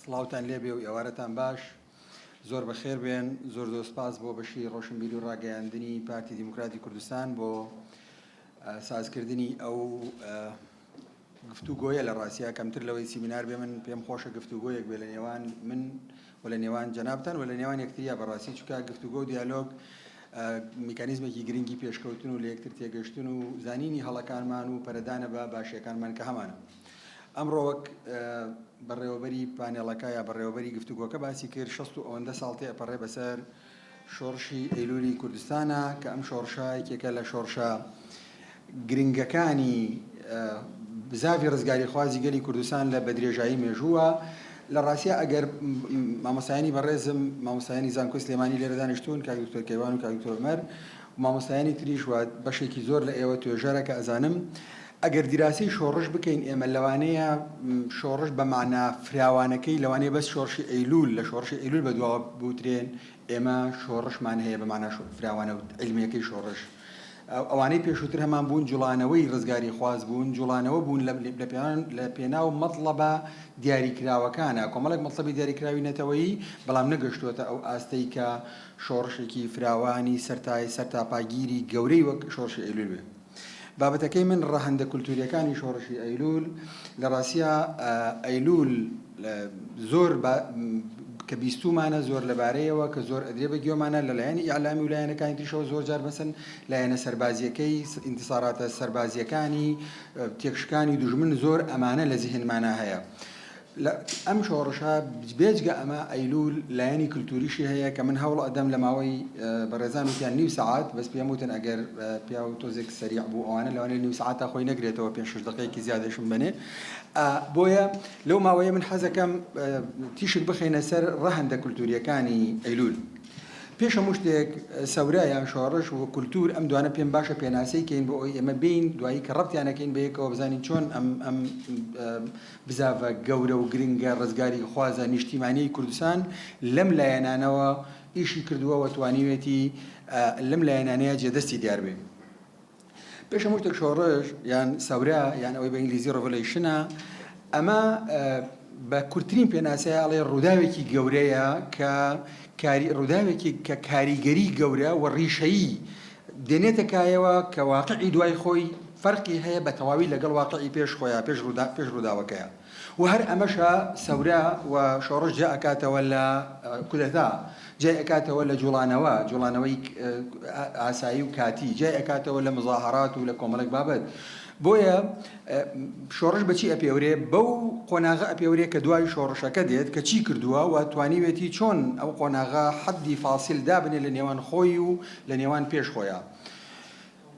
سڵاوتان لێبێ و ئێوارەتان باش. زۆر بەخێر بێن. زۆر زۆر سپاس بۆ بەشی ڕۆشنبیری و ڕاگەیاندنی پارتی دیموکراتی کوردستان بۆ سازکردنی ئەو گفتوگۆیە. لە ڕاستیا کەمتر لەوەی سیمینار بێ، من پێم خۆشە گفتوگۆیەک بێ لە نێوان من و لە نێوان جەنابتان و لە نێوان یەکتریا بەڕاستی، چونکە گفتوگۆ و دیالۆگ میکانیزمێکی گرنگی پێشکەوتن و لە یەکتر تێگەشتن و زانینی هەڵەکانمان و پەرەدانە بە باشیەکانمان کە هەمانە. ئەمڕۆ وەک بەڕێوەبەری پانێڵەکە یا بەڕێوەبەری گفتوگۆکە باسی کرد، 60 و ئەوەندە ساڵ تێئەپەڕێ بەسەر شۆڕشی ئەیلولی کوردستانە، کە ئەم شۆڕشە یەکێکە لە شۆڕشە گرنگەکانی بزاڤی ڕزگاریخوازی گەلی کوردستان لە بەدرێژایی مێژووە. لە ڕاستیا ئەگەر مامۆستایانی بەڕێزم، مامۆستایانی زانکۆی سلێمانی لێرە دانیشتوون، کاک دکتۆر کەیوان و کاک دکتۆر عومەر و مامۆستایانی تریش و بەشێکی زۆر لە ئێوە توێژەرە کە ئەزانم، ئەگەر دیراسەی شۆڕش بکەین ئێمە لەوانەیە شۆڕش بە مانا فراوانەکەی لەوانەیە بەس شۆڕشی ئەیلول لە شۆڕشی ئەیلول بەدواوە بوترێن، ئێمە شۆڕشمان هەیە بە مانا فراوانە و عیلمیەکەی شۆڕش. ئەوانەی پێشووتر هەمان بوون جوڵانەوەی ڕزگاریخواز بوون، جوڵانەوە بوون لە پێناو مەتڵەبە دیاریکراوەکانە، کۆمەڵێک مەتڵەبی دیاریکراوی نەتەوەیی، بەڵام نەگەشتووەتە ئەو ئاستەی کە شۆڕشێکی فراوانی سەرتای سەرتاپاگیری گەورەی وەک شۆڕشی ئەیلوول بێ. بابەتەکەی من ڕەهەندە کولتوورییەکانی شۆڕشی ئەیلوول، لە ڕاستیا ئەیلوول زۆر کە بیستوومانە زۆر لەبارەیەوە کە زۆر ئەدرێ بە گوێمانە لە لایەنی ئیعلامی و لایەنەکانی تریشەوە، زۆر جار مەسەن لایەنە سەربازییەکەی، ئینتیساراتە سەربازییەکانی، تێکشکانی دوژمن، زۆر ئەمانە لە زیهنمانا هەیە. لە ئەم شۆڕشە بێجگە ئەمە ئەیلوول لایەنی کلتوریشی هەیە کە من هەوڵ ئەدەم لە ماوەی بەڕێزان وتیان نیو سەعات بەس پێم وتن ئەگەر پیاو تۆزێک سەریع بوو ئەوانە لەوانەیە نیو سەعات تا خۆی نەگرێتەوە پێنج شەش دەقەیەکی زیادەشم بەنێ. بۆیە لەو ماوەیە من حەزەکەم تیشک بخەینە سەر ڕەهەندە کلتوریەکانی ئەیلوول. پێش هەموو شتێک سەورە یان شۆڕش و کولتوور ئەم دوانە پێم باشە پێناسەی کەین بۆ ئەوەی ئێمە بێین دوایی کە ڕەبتیانەکەین بەیەکەوە بزانین چۆن ئەم ئەم بزاڤە گەورە و گرنگە ڕزگاریخوازە نیشتیمانیەی کوردستان لەم لایەنانەوە ئیشی کردووە و توانیوێتی لەم لایەنانەیە جێدەستی دیار بێ. پێش هەموو شتێک شۆڕش یان سەورە یان ئەوەی بە ئینگلیزی revolution ە، ئەمە بە کورتترین پێناسەیە ئەڵێ ڕووداوێکی گەورەیە کە کاری ڕووداوێکی کە کاریگەری گەورە و ڕیشەیی دێنێتە کایەوە کە واقعی دوای خۆی فەرقی هەیە بە تەواوی لەگەڵ واقعی پێش خۆیا پێش ڕوودا پێش ڕووداوەکەیا و هەر ئەمەشە سەورە و شۆڕش جیا ئەکاتەوە لە کودەتا، جیای ئەکاتەوە لە جوڵانەوە، جوڵانەوەی ئاسایی و کاتی، جیای ئەکاتەوە لە مزاهەرات و لە کۆمەڵێک بابەت. بۆیە شۆڕش بە چی ئەپێورێ؟ بەو قۆناغە ئەپێورێ کە دوای شۆڕشەکە دێت کە چی کردووە و توانیوێتی چۆن ئەو قۆناغە حەدی فاسیل دابنێ لە نێوان خۆی و لە نێوان پێش خۆیا.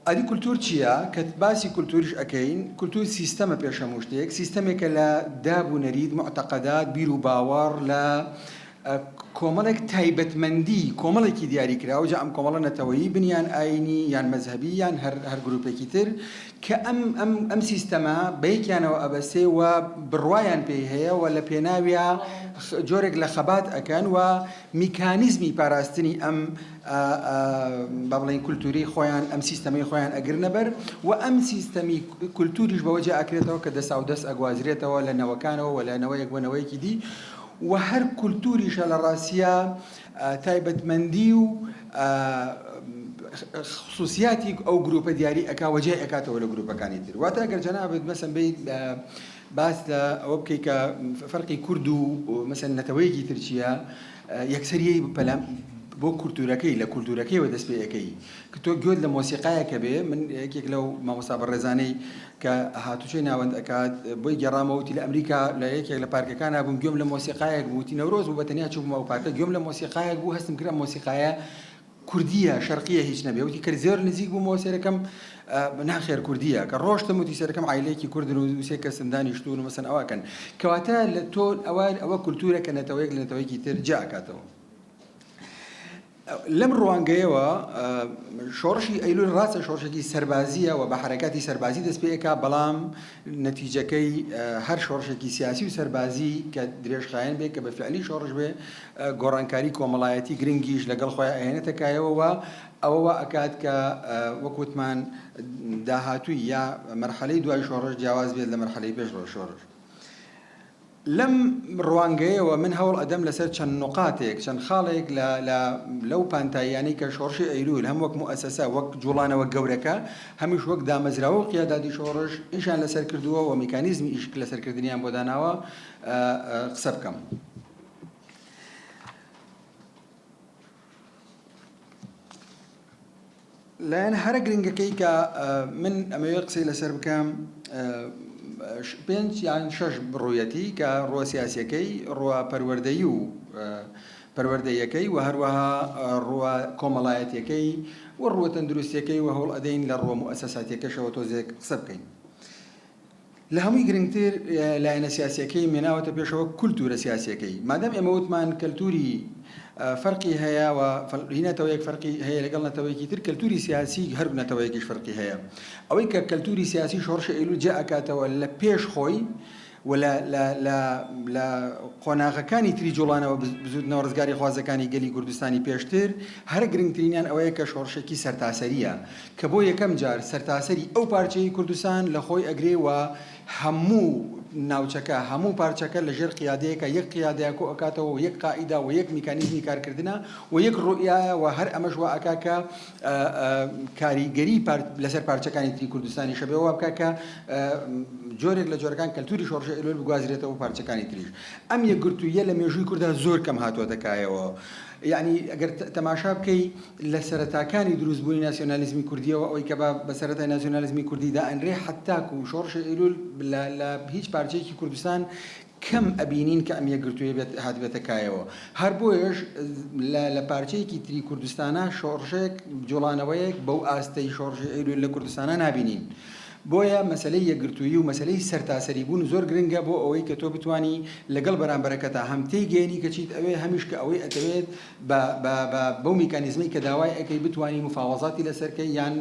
ئەدی کولتوور چییە؟ کە باسی کولتووریش ئەکەین، کولتوور سیستەمە پێش هەموو شتێک، سیستەمێکە لە داب و نەریت، موعتەقەدات، بیر و باوەڕ، لە کۆمەڵێک تایبەتمەندی کۆمەڵێکی دیاریکراو، جا ئەم کۆمەڵە نەتەوەیی بن یان ئایینی یان مەزهەبی یان هەر هەر گرووپێکی تر، کە ئەم ئەم ئەم سیستەمە بە یەکیانەوە ئەبەستێ و بڕوایان پێی هەیە و لە پێناویا جۆرێک لە خەبات ئەکەن و میکانیزمی پاراستنی ئەم با بڵێین کولتوری خۆیان، ئەم سیستەمەی خۆیان ئەگرنە بەر و ئەم سیستەمی کولتوریش بەوە جیا ئەکرێتەوە کە دەساودەست ئەگوازرێتەوە لە نەوەکانەوە و لە نەوەیەک بۆ نەوەیەکی دی و هەر کولتوریشە لە ڕاستیا تایبەتمەندی و خصوصیاتی ئەو گروپە دیاری ئەکا و جیای ئەکاتەوە لە گروپەکانی تر. واتە ئەگەر جەنابت مەسەن بێیت باس لە ئەوە بکەی کە فەرقی کورد و مەسەن نەتەوەیەکی تر چییە، یەکسەر یەی پەلام بۆ کولتوورەکەی، لە کولتوورەکەیەوە دەست پێ ئەکەی. کە تۆ گوێت لە مۆسیقایەکە بێ، من یەکێک لەو مامۆستا بەڕێزانەی کە هاتوچۆی ناوەند ئەکات بۆی گێڕامەوە وتی لە ئەمریکا لە یەکێک لە پارکەکانا بووم گوێم لە مۆسیقایەک بوو، وتی نەورۆز بوو بە تەنیا چووبوومە ئەو پارکە گوێم لە مۆسیقایەک بوو هەستم کرد ئەم مۆسیقایە کوردیە شەرقیە هیچ نەبێ، وتی کە زۆر نزیک بوومەوە سەیرەکەم ناخێر کوردیە، کە ڕۆشتم وتی سەیرەکەم عایلەیەکی کوردن و سێ کەسن دانیشتوون و مەسەن ئەوە ئەکەن. کەواتە لە تۆ ئەوە ئەوە کولتوورە کە نەتەوەیەک لە نەتەوەیەکی تر جیا ئەکاتەوە. لەم ڕوانگەیەوە شۆڕشی ئەیلول ڕاستە شۆڕشێکی سەربازییە و بە حەرەکاتی سەربازی دەست پێ ئەکا، بەڵام نەتیجەکەی هەر شۆڕشێکی سیاسی و سەربازی کە درێژخایەن بێ، کە بە فیعلی شۆڕش بێ، گۆڕانکاری کۆمەڵایەتی گرنگیش لەگەڵ خۆیا ئەهێنێتە کایەوە و ئەوە وا ئەکات کە وەک وتمان داهاتووی یا مەرحەلەی دوای شۆڕش جیاواز بێت لە مەرحەلەی پێش شۆڕش. لەم ڕوانگەیەوە من هەوڵ ئەدەم لەسەر چەند نوقاتێک، چەند خاڵێک لە لە لەو پانتاییانەی کە شۆڕشی ئەیلوول هەم وەک موئەسەسە، وەک جووڵانەوە گەورەکە، هەمیش وەک دامەزراوە و قیاداتی شۆڕش ئیشیان لەسەر کردووە و میکانیزمی ئیش لەسەر کردنیان بۆ داناوە، قسە بکەم. لایەنە هەرە گرنگەکەی کە من ئەمەوێت قسەی لەسەر بکەم پێنج یان شەش ڕوویەتی کە ڕووە سیاسیەکەی ڕووە پەروەردەیی و پەروەردەیەکەی و هەروەها ڕووە کۆمەڵایەتیەکەی و ڕووە تەندروستیەکەی و هەوڵ ئەدەین لە ڕووە موئەسەساتیەکەشەوە تۆزێک قسە بکەین. لە هەمووی گرنگتر لایەنە سیاسیەکەی مێناوەتە پێشەوە کولتورە سیاسیەکەی. مادام ئێمە وتمان کەلتوری فەرقی هەیە و هی نەتەوەیەک فەرقی هەیە لەگەڵ نەتەوەیەکی تر، کەلتوری سیاسی هەر نەتەوەیەکیش فەرقی هەیە. ئەوەی کە کەلتوری سیاسی شۆڕشی ئەیلول جیا ئەکاتەوە لە پێش خۆی و لە لە لە لە قۆناغەکانی تری جوڵانەوە بزوتنەوە ڕزگاریخوازەکانی گەلی کوردستانی پێشتر، هەرە گرنگترینیان ئەوەیە کە شۆڕشێکی سەرتاسەرییە. کە بۆ یەکەم جار سەرتاسەری ئەو پارچەیەی کوردستان لە خۆی ئەگرێ و هەموو ناوچەکە، هەموو پارچەکە لە ژێر قیادەیەکا یەک قیادەیا کۆ ئەکاتەوە و یەک قائیدە و یەک میکانیزمی کارکردنە و یەک ڕوئیایە و هەر ئەمەش وا ئەکا کە کاریگەری لەسەر پارچەکانی تری کوردستانیش هەبێ وا بکا کە جۆرێک لە جۆرەکان کەلتوری شۆڕشی ئەیلول بگوازرێتەوە بۆ پارچەکانی تریش. ئەم یەکگرتووییە لە مێژووی کوردا زۆر کەم هاتووەتە کایەوە. یەعنی ئەگەر تەماشا بکەی لە سەرەتاکانی دروست بوونی ناسیۆنالیزمی کوردیەوە ئەوەی کە بە سەرەتای ناسیۆنالیزمی کوردی دائەنرێ حەتاکو شۆڕشی ئەیلول لە لە هیچ پارچەیەکی کوردستان کەم ئەبینین کە ئەم یەکگرتوویە بێت هاتبێتە کایەوە هەر بۆیەش لە لە پارچەیەکی تری کوردستانا شۆڕشێک جوڵانەوەیەک بەو ئاستەی شۆڕشی ئەیلول لە کوردستانا نابینین بۆیە مەسەلەی یەکگرتوویی و مەسەلەی سەرتاسەری بوون زۆر گرنگە بۆ ئەوەی کە تۆ بتوانی لەگەڵ بەرامبەرەکەتا هەم تێیگەیەنی کە چیت ئەوێ هەمیش کە ئەوەی ئەتەوێت بە بە بە بەو میکانیزمەی کە داوای ئەکەی بتوانی مفاوەزاتی لەسەر کەی یان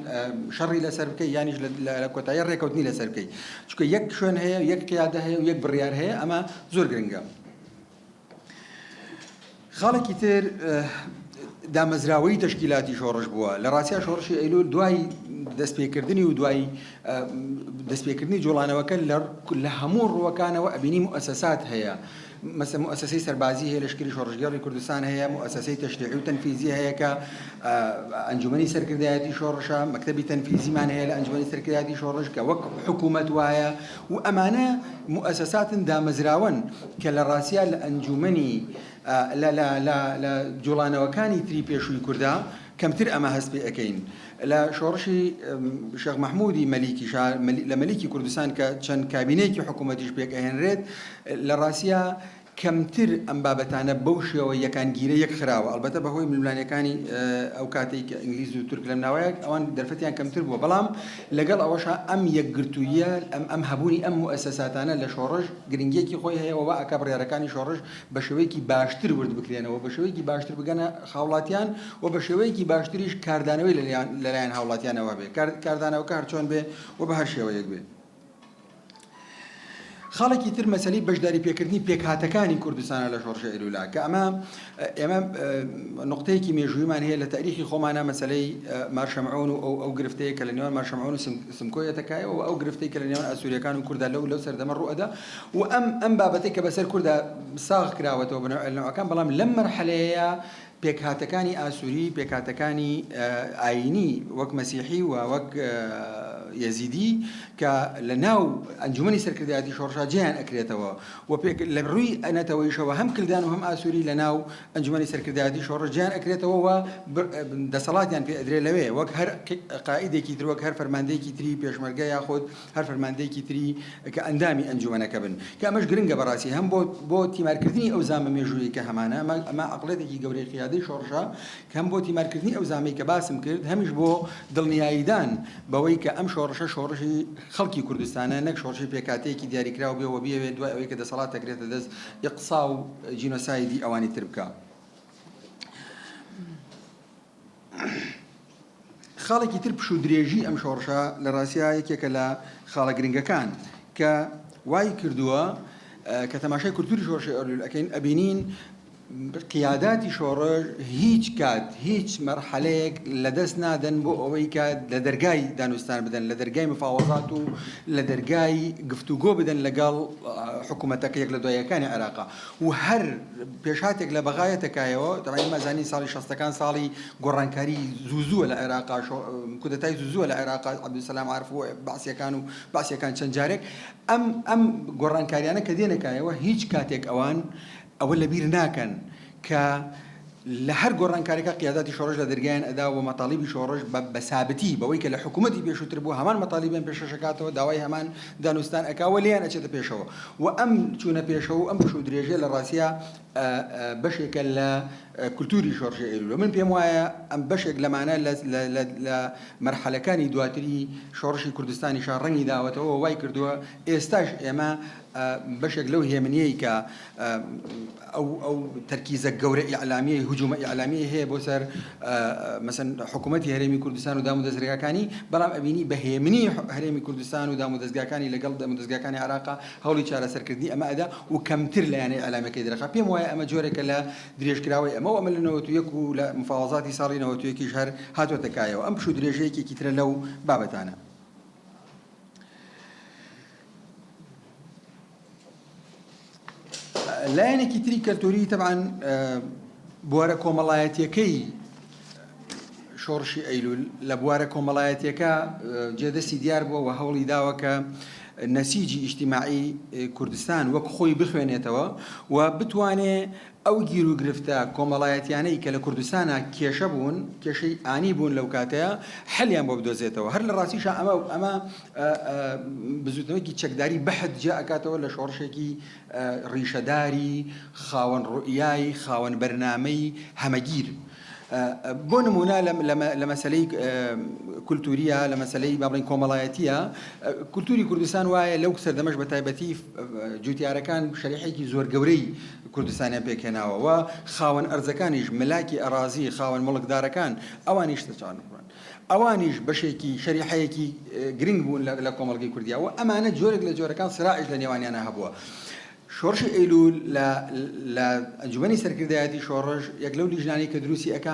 شەڕی لەسەر بکەی یانیش لە لە کۆتایی ڕێکەوتنی لەسەر بکەی چونکە یەک شوێن هەیە یەک قیادە هەیە و یەک بڕیار هەیە ئەمە زۆر گرنگە. خاڵێکی تر دامەزراوەی تەشکیلاتی شۆڕش بووە. لە ڕاستیا شۆڕشی ئەیلول دوای دەستپێکردنی و دوای دەستپێکردنی جوڵانەوەکە لە هەموو ڕووەکانەوە ئەبینی موئەسەسات هەیە. مەسە موئەسەسەی سەربازی هەیە، لەشکری شۆڕشگێڕی کوردستان هەیە، موئەسەسەی تەشریعی و تەنفیزی هەیە کە ئەنجومەنی سەرکردایەتی شۆڕشە، مەکتەبی تەنفیزیمان هەیە لە ئەنجومەنی سەرکردایەتی شۆڕش کە وەک حکوومەت وایە و ئەمانە موئەسەساتن دامەزراوەن کە لە ڕاستیا لە ئەنجومەنی لە لە لە لە جوڵانەوەکانی تری پێشووی کوردا کەمتر ئەمە هەست پێ ئەکەین. لە شۆڕشی شێخ مەحموودی مەلیکی شا لە مەلیکی کوردستان کە چەند کابینەیەکی حکوومەتیش پێک ئەهێنرێت لە ڕاستیا کەمتر ئەم بابەتانە بەو شێوە یەکانگیرە یەک خراوە، ئەڵبەتە بە هۆی ململانێکانی ئەو کاتەی کە ئینگلیز و تورک لەم ناوەیە ئەوان دەرفەتیان کەمتر بووە، بەڵام لەگەڵ ئەوەشا ئەم یەکگرتووییە، ئەم ئەم هەبوونی ئەم موئەسەساتانە لە شۆڕش گرنگییەکی خۆی هەیە و وا ئەکا بڕیارەکانی شۆڕش بە شێوەیەکی باشتر ورد بکرێنەوە، بە شێوەیەکی باشتر بگەنە هاوڵاتیان و بە شێوەیەکی باشتریش کاردانەوەی لەلایەن هاوڵاتیانەوە هەبێ، کاردانەوەکە هەرچۆن بێ و بە هەر شێوەیەک بێ. خاڵێکی تر مەسەلەی بەشداری پێکردنی پێکهاتەکانی کوردستانە لە شۆڕشی ئەیلولا کە ئەمە ئێمە نقطەیەکی مێژوویمان هەیە لە تاریخی خۆمانە مەسەلەی مارشەمعون و ئەو ئەو گرفتەیە کە لە نێوان مارشەمعون و سمکۆیەتەکایەوە و ئەو گرفتەی کە لە نێوان ئاسووریەکان و کووردا لەو لەو سەردەمە ڕوئەدا و ئەم ئەم بابەتێک کە بەسەر کووردا ساغ کراوەتەوە بە نەوەکان بەڵام لەم مەرحەلەیە پێکهاتەکانی ئاسووری، پێکهاتەکانی ئایینی وەک مەسیحی و وەک یەزیدی کە لە ناو ئەنجومەنی سەرکردایەتی شۆڕشا جێیان ئەکرێتەوە و لە ڕووی نەتەوەیشەوە هەم کلدان و هەم ئاسووری لە ناو ئەنجومەنی سەرکردایەتی شۆڕش جێیان ئەکرێتەوە و دەسەڵاتیان پێ ئەدرێ لەوێ وەک هەر قائیدێکی تر وەک هەر فەرماندەیەکی تری پێشمەرگە یاخود هەر فەرماندەیەکی تری کە ئەندامی ئەنجومەنەکە بن کە ئەمەش گرنگە بەڕاستی هەم بۆ بۆ تیمارکردنی ئەو زامە مێژوویەی کە هەمانە ئەمە ئەمە عەقڵێتێکی گەورەی قیادەی شۆڕشە کە هەم بۆ تیمارکردنی ئەو زامەی کە باسم کرد هەمیش بۆ دڵنیاییدان بەوەی کە ئەم شۆڕشە شۆڕشی خەڵکی کوردستانە نەک شۆڕشی پێکهاتەیەکی دیاریکراو بێ و بیەوێت دوای ئەوەی کە دەسەڵات دەگرێتە دەست ئیقسا و جینۆسایدی ئەوانی تر بکا. خاڵێکی تر پشوودرێژی ئەم شۆڕشە لە ڕاستیا یەکێکە لە خاڵە گرنگەکان کە وای کردووە کە تەماشای کولتوری شۆڕشی ئەیلول ئەکەین ئەبینین. قیاداتی شۆڕش هیچ کات هیچ مەرحەلەیەک لە دەست نادەن بۆ ئەوەی کە لە دەرگای دانوستان بدەن، لە دەرگای مفاوەزات و لە دەرگای گفتوگۆ بدەن لەگەڵ حکوومەتەکە یەک لە دوایەکانی عێراقا و هەر پێشهاتێک لە بەغا یەتە کایەوە، تەبعەن ئێمە ئەزانین ساڵی شەستەکان ساڵی گۆڕانکاری زوو زووە لە عێراقا، کودەتای زوو زووە لە عێراقا، عەبدولسەلام عارف و بەعسیەکان و بەعسیەکان چەند جارێک ئەم ئەم گۆڕانکاریانە کە دێنە کایەوە هیچ کاتێک ئەوان ئەوە لەبیر ناکەن کە لە هەر گۆڕانکاریەکە قیاداتی شۆڕش لە دەرگایان ئەدا و مەتاڵیبی شۆڕش بە بە سابتی بەوەی کە لە حکوومەتی پێشووتر بوو هەمان مەتالیبیان پێشکەش ئەکاتەوە داوای هەمان دانوستان ئەکا و لێیان ئەچێتە پێشەوە و ئەم چوونە پێشەوە و ئەم پشوو درێژیە لە ڕاستیا بەشێکە لە کولتوری شۆڕشی ئەیلول و من پێم وایە ئەم بەشێک لەمانە لە لە لە مەرحەلەکانی دواتری شۆڕشی کوردستانیشا ڕەنگی داوەتەوە و وای کردووە ئێستاش ئێمە بەشێک لەو هێمنیەی کە ئەو ئەو تەرکیزە گەورە ئیعلامیەی هجومە ئیعلامیەی هەیە بۆ سەر مەسەن حکوومەتی هەرێمی کوردستان و دام و دەزگاکانی، بەڵام ئەبینی بە هێمنی هەرێمی کوردستان و دام و دەزگاکانی لەگەڵ دام و دەزگاکانی عێراقا هەوڵی چارەسەرکردنی ئەمە ئەدا و کەمتر لایەنە ئیعلامیەکەی دەرەخا. پێم وایە ئەمە جۆرێکە لە درێژکراوەی ئەمە و ئەمە لە 91 و لە مفاوەزاتی ساڵی 91 یش هەر هاتۆتە کایەوە. ئەم پشوو درێژەیەکێکی ترە لەو بابەتانە. لایەنێکی تری کەلتوری تەبعەن بوارە کۆمەڵایەتیەکەی شۆڕشی ئەیلول لە بوارە کۆمەڵایەتیەکە جێدەستی دیار بووە و هەوڵی داوە کە نەسیجی ئیجتیماعی کوردستان وەک خۆی بخوێنێتەوە و بتوانێ ئەو گیروگرفتە کۆمەڵایەتیانەی کە لە کوردستانا کێشە بوون، کێشەی ئانی بوون لەو کاتەیا، حەلیان بۆ بدۆزێتەوە. هەر لە ڕاستیشا ئەمە ئەمە بزووتنەوەیەکی چەکداری بەحد جیا ئەکاتەوە لە شۆڕشێکی ڕیشەداری خاوەن ڕوئیای خاوەن بەرنامەی هەمەگیر. بۆ نموونە لە مەسەلەی کولتوورییە، لە مەسەلەی با بڵێین کۆمەڵایەتییە، کولتووری کوردستان وایە لەو سەردەمەش بە تایبەتی جووتیارەکان شەریحەیەکی زۆر گەورەی کوردستانیان پێکهێناوە و خاوەن ئەرزەکانیش ملاکی ئەڕازی خاوەن موڵکدارەکان ئەوانیش ئەوانیش بەشێکی شەریحەیەکی گرنگ بوون لە کۆمەڵگەی کوردیا و ئەمانە جۆرێک لە جۆرەکان سراعیش لە نێوانیانە هەبووە. شۆڕشی ئەیلوول لە لە ئەنجومەنی سەرکردایەتی شۆڕش یەک لەو لیژنانەی کە دروستی ئەکا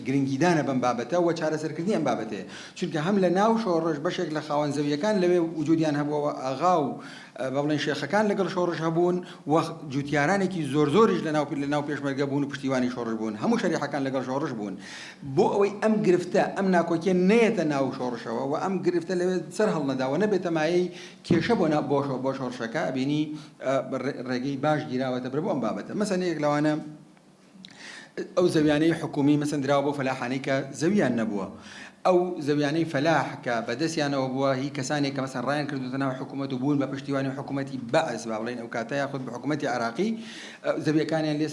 گرنگیدانە بەم بابەتە و چارەسەرکردنی ئەم بابەتەیە چونکە هەم لە ناو شۆڕش بەشێک لە خاوەن زەویەکان لەوێ وجودیان هەبووە و ئاغا و با بڵێین شێخەکان لەگەڵ شۆڕش هەبوون و جوتیارانێکی زۆر زۆریش لە ناو لە ناو پێشمەرگە بوون و پشتیوانی شۆڕش بوون هەموو شەریحەکان لەگەڵ شۆڕش بوون بۆ ئەوەی ئەم گرفتە ئەم ناکۆکیە نەیەتە ناو شۆڕشەوە و ئەم گرفتە لەوێ سەر هەڵنەدا و نەبێتە مایەی کێشە بۆ نا بۆ بۆ شۆڕشەکە ئەبینی ڕێگەی باش گیراوەتە بەر بۆ ئەم بابەتە مەسەن یەک لەوانە ئەو زەویانەی حکومی مەسەن دراوە بۆ فەلاحانەی کە زەویان نەبووە ئەو زەویانەی فەلاح کە بەدەستیانەوە بووە هی کەسانێک کە مەسەن ڕایان کردوتە ناو حکوومەت و بوون بە پشتیوانی حکوومەتی بەعس با بڵێین ئەو کاتە یاخود بە حکوومەتی عێراقی زەویەکانیان لێ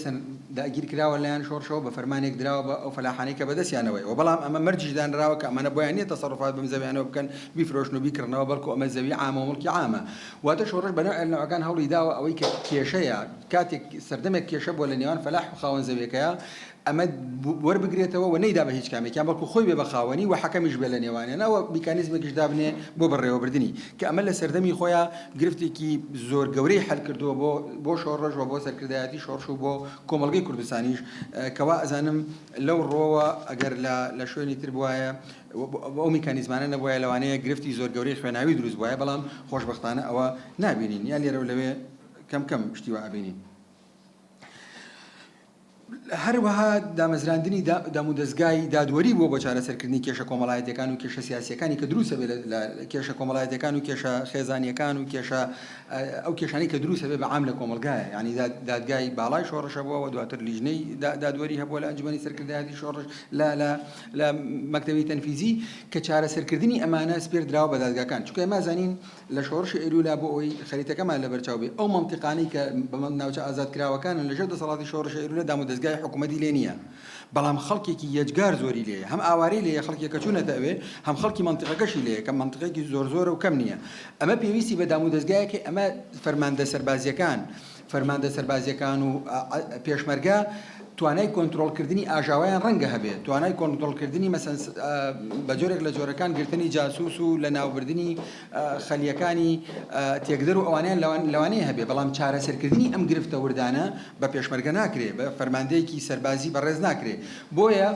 داگیر کراوە لایەن شۆڕشەوە بە فەرمانێک دراوە بە ئەو فەلاحانەی کە بەدەستیانەوەیە و بەڵام ئەمە مەرجیش دانراوە کە ئەمانە بۆیان نییە تەسەروفات بەم زەویانەوە بکەن بیفرۆشن و بیکڕنەوە بەڵکو ئەمە زەوی عامە و موڵکی عامە واتە شۆڕش بە نەوعێ لە نەوعەکان هەوڵی داوە ئەوەی کە کێشەیە کاتێک سەردەمێک کێشە بووە لە نێوان فەلاح و خاوەن زەویەکەیا ئەمە وەربگرێتەوە و نەیدا بە هیچ کامێکیان بەڵکو خۆی بێ بە خاوەنی و حەکەمیش بێ لە نێوانیانا و میکانیزمێکیش دابنێ بۆ بەڕێوەبردنی کە ئەمە لە سەردەمی خۆیا گرفتێکی زۆر گەورەی حەل کردووە بۆ بۆ شۆڕش و بۆ سەرکردایەتی شۆڕش و بۆ کۆمەڵگەی کوردستانیش کە وا ئەزانم لەو ڕووەوە ئەگەر لە لە شوێنی تر بوایە ئەو میکانیزمانە نەبوایە لەوانەیە گرفتی زۆر گەورەی خوێناوی دروست بوایە بەڵام خۆشبەختانە ئەوە نابینین یا لێرە و لەوێ کەم کەم شتی وا ئەبینین. هەروەها دامەزراندنی دامودەزگای دادوەری بووە بۆ چارەسەرکردنی کێشە کۆمەڵایەتیەکان و کێشە سیاسیەکانی کە دروست هەبێت لە کێشە کۆمەڵایەتیەکان و کێشە خێزانیەکان و کێشە ئەو کێشانەی کە دروست هەبێت بە عام لە کۆمەڵگایە یعنی دادگای باڵای شۆڕش هەبووە و دواتر لیژنەی دادوەری هەبووە لە ئەنجومەنی سەرکردایەتی شۆڕش لە لە لە مەکتەبی تەنفیزی کە چارەسەرکردنی ئەمانە سپێردراوە بە دادگاکان چونکە ئێمە زانین لە شۆڕشی ئەیلولا بۆ ئەوەی خەریتەکەمان لەبەرچاو بێ، ئەو مەنتیقانەی کە بە ناوچە ئازادکراوەکانن لەژێر دەسەڵاتی شۆڕشی ئەیلولا دامودەزگای حکوومەتی لێ نییە، بەڵام خەڵکێکی یەجگار زۆری لێیە، هەم ئاوارەی لێیە خەڵکێک کە چوونەتە ئەوێ، هەم خەڵکی مەنتیقەکەشی لێیە کە مەنتیقێکی زۆر زۆرە و کەم نییە. ئەمە پێویستی بە دامودەزگایەک هەیە، ئەمە فەرماندە سەربازییەکان، فەرماندە سەربازییەکان و پێشمەرگە. توانای کۆنترۆڵکردنی ئاژاوەیان ڕەنگە هەبێ، توانای کۆنترۆڵکردنی مەسەن بە جۆرێک لە جۆرەکان گرتنی جاسوس و لەناوبردنی خەلیەکانی تێکدەر و ئەوانەیان لەوانەیە هەبێ، بەڵام چارەسەرکردنی ئەم گرفتە وردانە بە پێشمەرگە ناکرێ، بە فەرماندەیەکی سەربازی بەڕێز ناکرێ. بۆیە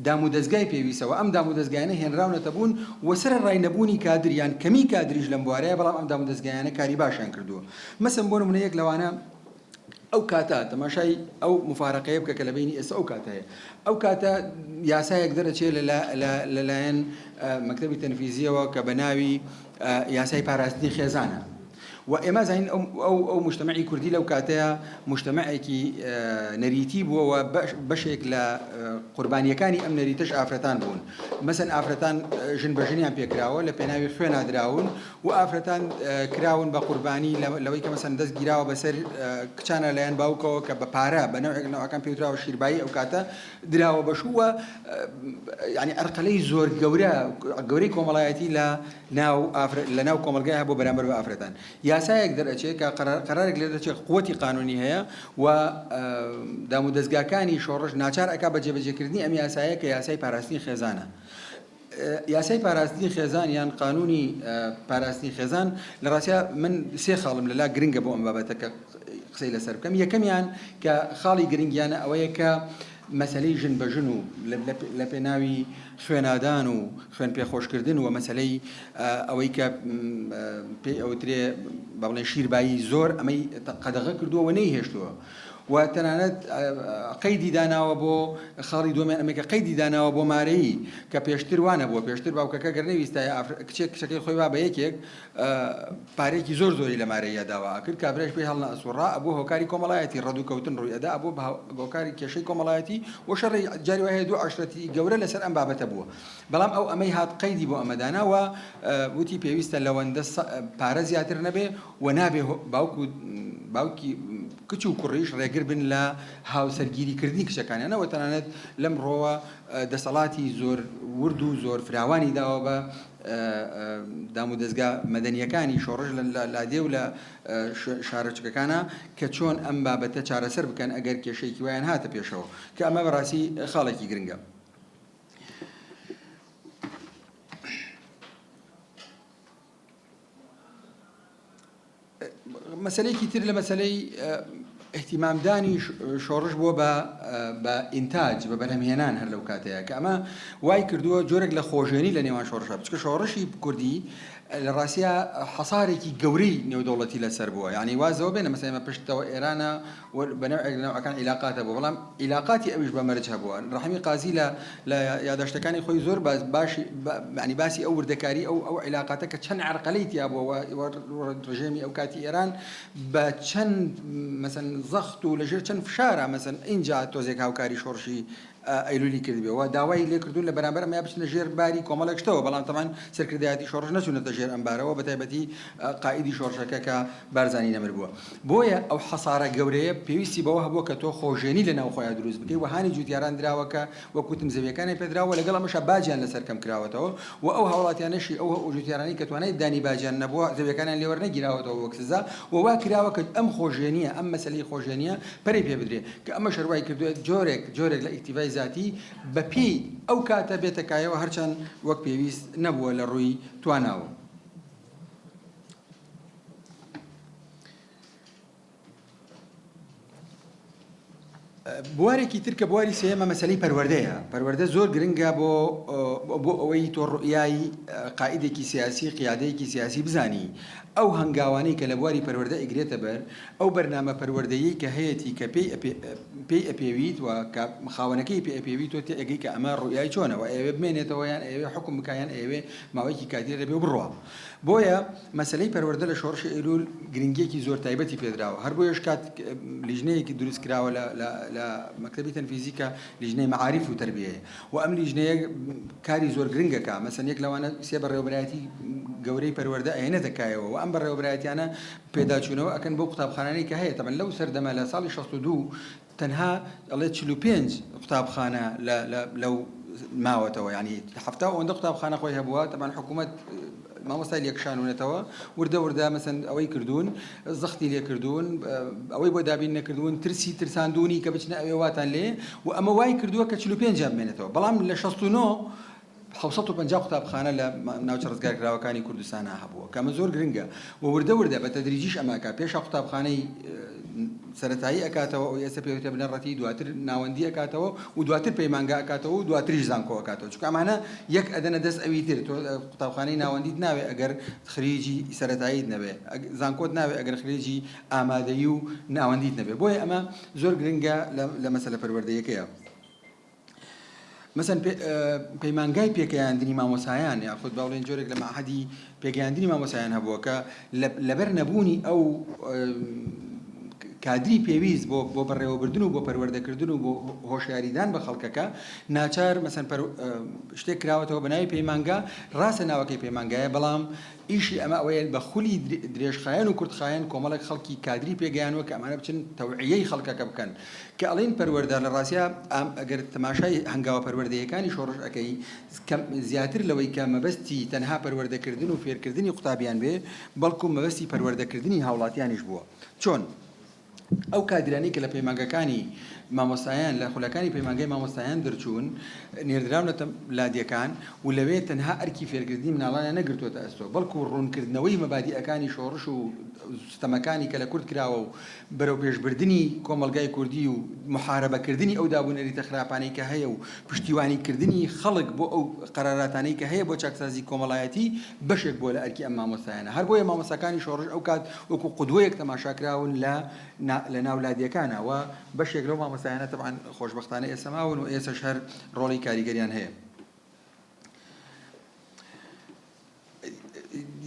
دامودەزگای پێویستە و ئەم دامودەزگایانە هێنراونەتە بوون و سەرەڕای نەبوونی کادر یان کەمی کادریش لەم بوارەیە بەڵام ئەم دامودەزگایانە کاری باشیان کردووە. مەسەن بۆ نمونە یەک لەوانە ئەو کاتە تەماشای ئەو موفارەقەیە بکە کە لە بەینی ئێستا ئەو کاتە هەیە. ئەو کاتە یاسایەک دەرەچێ لەلایەن مەکتەبی تەنفیزیەوە کە بە ناوی یاسای پاراستنی خێزانە. و ئێمە زانین ئەو ئەو مجتەمەعی کوردی لەو کاتەیە مجتەمەعێکی نەریتی بووە و بەشێک لە قوربانیەکانی ئەم نەریتەش ئافرەتان بوون. مەسەن ئافرەتان ژن بە ژنیان پێکراوە لە پێناوی خوێنا دراون و ئافرەتان کراون بە قوربانی لەوەی کە مەسەن دەست گیراوە بەسەر کچانە لایەن باوکەوە کە بە پارە بە نەوعێک لە نەوعەکان پێوتراوە شیربایی ئەو کاتە دراوە بە شوو و یعنی ئەرقەلەی زۆر گەورە گەورەی کۆمەڵایەتی لە ناو لە ناو کۆمەڵگای هەبوو بەرامبەر بە ئافرەتان یاسایەک دەرئەچێ کە قەرارێک لێ دەچێت قوتی قانونی هەیە و دامودەزگاکانی شۆڕش ناچار ئەکا بە جێبەجێکردنی ئەم یاسایە کە یاسای پاراستنی خێزانە. یاسای پاراستنی خێزان یان قانونی پاراستنی خێزان لە ڕاستیا من سێ خاڵم لەلا گرنگە بۆ ئەم بابەتە کە قسەی لەسەر بکەم یەکەمیان کە خاڵی گرنگیانە ئەوەیە کە مەسەلەی ژن بە ژن و لە پێناوی خوێنادان و خوێن پێخۆشکردن و مەسەلەی ئەوەی کە پێی ئەوترێ بە بڵێن شیربایی زۆر ئەمەی قەدەغە کردووە و نەیهێشتووە و تەنانەت قەیدی داناوە بۆ خاڵی دووەمیان ئەمەی کە قەیدی داناوە بۆ مارەیی کە پێشتر وا نەبووە پێشتر باوکەکە گەر نەویستایە کچێک کچەکەی خۆی با بە یەکێک پارەیەکی زۆر زۆری لە مارەییا داوا ئەکرد کابرایش پێی هەڵنەئەسوڕا ئەبووە هۆکاری کۆمەڵایەتی ڕەد و کەوتن ڕووی ئەدا ئەبووە بە هۆکاری کێشەی کۆمەڵایەتی و شەڕی جاری وای هەیە دوو عەشرەتی گەورە لەسەر ئەم بابەتە بووە بەڵام ئەو ئەمەی هات قەیدی بۆ ئەمە دانا و وتی پێویستە لەوەندە پارە زیاتر نەبێ و نابێ باوک و باوکی کچ و کوڕیش ڕێگر بن لە هاوسەرگیری کردنی کچەکانیانەوە تەنانەت لەم ڕۆوە دەسەڵاتی زۆر ورد و زۆر فراوانی داوە بە دامودەزگا مەدەنییەکانی شۆڕش لە لادێ و لە شارۆچکەکانا کە چۆن ئەم بابەتە چارەسەر بکەن ئەگەر کێشەیەکی وایان هاتە پێشەوە کە ئەمە بەڕاستی خاڵێکی گرنگە. مەسەلەیەکی تر لە مەسەلەی ئیهتیمامدانی شۆڕش بووە بە بە ئینتاج بە بەرهەمهێنان هەر لەو کاتەیە کە ئەمە وای کردووە جۆرێک لە خۆژێنی لە نێوان شۆڕشە بچکە شۆڕشی کوردی لە ڕاستیا حەسارێکی گەورەی نێودەوڵەتی لەسەر بووە یعنی وازەوە بێنە مەسەلەن ئێمە پشتەوە ئێرانە و بە نەوعێک لە نەوعەکان عیلاقات هەبووە بەڵام عیلاقاتی ئەویش بە مەرج هەبووە ڕەحیمی قازی لە لە یاداشتەکانی خۆی زۆر باس باشی یعنی باسی ئەو وردەکاری ئەو ئەو عیلاقاتە کە چەند عەرقەلەی تیا بووە و ڕژێمی ئەو کاتی ئێران بە چەند مەسەن زەخت و لەژێر چەند فشارە مەسەن ئینجا تۆزێک هاوکاری شۆڕشی ئەیلولی کردبێ و داوای لێکردوون لە بەرامبەر ئەمەیا بچنە ژێر باری کۆمەڵێک شتەوە، بەڵام تەبعەن سەرکردایەتی شۆڕش نەچوونەتە ژێر ئەم بارەوە بەتایبەتی قائیدی شۆڕشەکە کە بارزانی نەمر بووە. بۆیە ئەو حەسارە گەورەیە پێویستی بەوە هەبووە کە تۆ خۆژێنی لە ناو خۆیا دروست بکەی و هانی جووتیاران دراوە کە وەک وتم زەویەکانیان پێدراوە و لەگەڵ ئەمەشا باجیان لەسەر کەم کراوەتەوە و ئەو هاوڵاتیانەشی ئەو جووتیارانەی کە توانای دانی باجیان نەبووە زەویەکانیان لێ وەرنەگیراوەتەوە وەک سزا و وا کراوە کە ئەم خۆژێنیە ئەم مەسەلەی خۆژێنیە پەرەی پێ بدرێ کە ئەمەش هەر وای کردووە جۆرێک جۆرێک لە ئیکتیفای زاتی بە پێی ئەو کاتە بێتە کایەوە هەرچەند وەک پێویست نەبووە لە ڕووی تواناوە. بوارێکی تر کە بواری سێیەمە مەسەلەی پەروەردەیە. پەروەردە زۆر گرنگە بۆ بۆ ئەوەی تۆ ڕوئیای قائیدێکی سیاسی، قیادەیەکی سیاسی بزانی. ئەو هەنگاوانەی کە لە بواری پەروەردە ئەیگرێتە بەر، ئەو بەرنامە پەروەردەییەی کە هەیەتی کە پێی پێی ئەپێویت و کە خاوەنەکەی پێ ئەپێوی تۆ تێئەگەی کە ئەمە ڕوئیای چۆنە و ئەیەوێ بمێنێتەوە یان ئەیەوێ حوکم بکا یان ئەیەوێ ماوەیەکی کاتی لێرە بێ و بڕوا. بۆیە مەسەلەی پەروەردە لە شۆڕشی ئەیلول گرنگیەکی زۆر تایبەتی پێدراوە هەر بۆیەش کات لیژنەیەکی دروست کراوە لە لە لە مەکتەبی تەنفیزی کە لیژنەی مەعاریف و تەربیەیە و ئەم لیژنەیە کاری زۆر گرنگەکە مەسەن یەک لەوانە سێ بەڕێوەبەرایەتی گەورەی پەروەردە ئەهێنێتە کایەوە و ئەم بەڕێوەبەرایەتیانە پێداچوونەوە ئەکەن بۆ قوتابخانانەی کە هەیە تەبعەن لەو سەردەمە لە ساڵی 62 تەنها ئەڵێ 45 قوتابخانە لە لە لەو ماوەتەوە یعنی 70 ئەوەندە قوتابخانە خۆی هەبووە تەبعەن حکوومەت. مامۆستای لێکشانونەتەوە وردە وردە مەسەن ئەوەی کردوون زەختی لێ کردوون ئەوەی بۆ دابین نەکردوون ترسی ترساندوونی کە بچنە ئەوێ واتان لێ و ئەمە وای کردووە کە 45 بمێنێتەوە بەڵام لە 69 750 قوتابخانە لە ناوچە ڕزگارکراوەکانی کوردستانا هەبووە کە ئەمە زۆر گرنگە و وردە وردە بە تەدریجیش ئەمە ئەکا پێشا قوتابخانەی سەرەتایی ئەکاتەوە ئەوی ئێستا پێوتە بنەڕەتی دواتر ناوەندی ئەکاتەوە و دواتر پەیمانگا ئەکاتەوە و دواتریش زانکۆ ئەکاتەوە چونکە ئەمانە یەک ئەدەنە دەست ئەوی تر تۆ قوتابخانەی ناوەندیت ناوێ ئەگەر خریجی سەرەتاییت نەبێ زانکۆت ناوێ ئەگەر خریجی ئامادەیی و ناوەندیت نەبێ بۆیە ئەمە زۆر گرنگە لە مەسەلە پەروەردەیەکەیە. مەسەن پەیمانگای پێگەیاندنی مامۆسایان یاخود با بڵێین جۆرێک لە مەعهەدی پێگەیاندنی مامۆسایان هەبووە کە لەبەر نەبوونی ئەو کادری پێویست بۆ بۆ بەڕێوەبردن و بۆ پەروەردەکردن و بۆ هۆشیاریدان بە خەڵکەکە ناچار مەسەن شتێک کراوەتەوە بە ناوی پەیمانگا ڕاستە ناوەکەی پەیمانگایە بەڵام ئیشی ئەمە ئەوەیە بە خولی درێژخایەن و کورتخایەن کۆمەڵێک خەڵکی کادری پێگەیانوە کە ئەمانە بچن تەوعیەی خەڵکەکە بکەن. کە ئەڵێین پەروەردە لە ڕاستیا ئەگەر تەماشای هەنگاوە پەروەردەیەکانی شۆڕش ئەکەی کەم زیاتر لەوەی کە مەبەستی تەنها پەروەردەکردن و فێرکردنی قوتابیان بێ بەڵکو مەبەستی پەروەردەکردنی هاوڵاتیانیش بووە. چۆن؟ ئەو کادیرانەی کە لە پەیمانگەکانی مامۆستایان لە خولەکانی پەیمانگای مامۆستایان دەرچوون نێردراونەتە لادێکان و لەوێ تەنها ئەرکی فێرکردنی مناڵانیان نەگرتووەتە ئەستۆ بەڵکو ڕوونکردنەوەی مەبادیئەکانی شۆڕش و ستەمەکانی کە لە کورد کراوە و بەرەوپێشبردنی کۆمەڵگای کوردی و موحارەبەکردنی ئەو دابونەریتە خراپانەی کە هەیە و پشتیوانیکردنی خەڵک بۆ ئەو قەراراتانەی کە هەیە بۆ چاکسازی کۆمەڵایەتی بەشێک بووە لە ئەرکی ئەم مامۆستایانە. هەر بۆیە مامۆستاکانی شۆڕش ئەو کات وەکو قودوەیەک تەماشا کراون لە لە ناو لادێکانا و بەشێک لەو مامۆستایانە تەبعەن خۆشبەختانە ئێستا ماون و ئێسەش هەر ڕۆڵی کاریگەریان هەیە.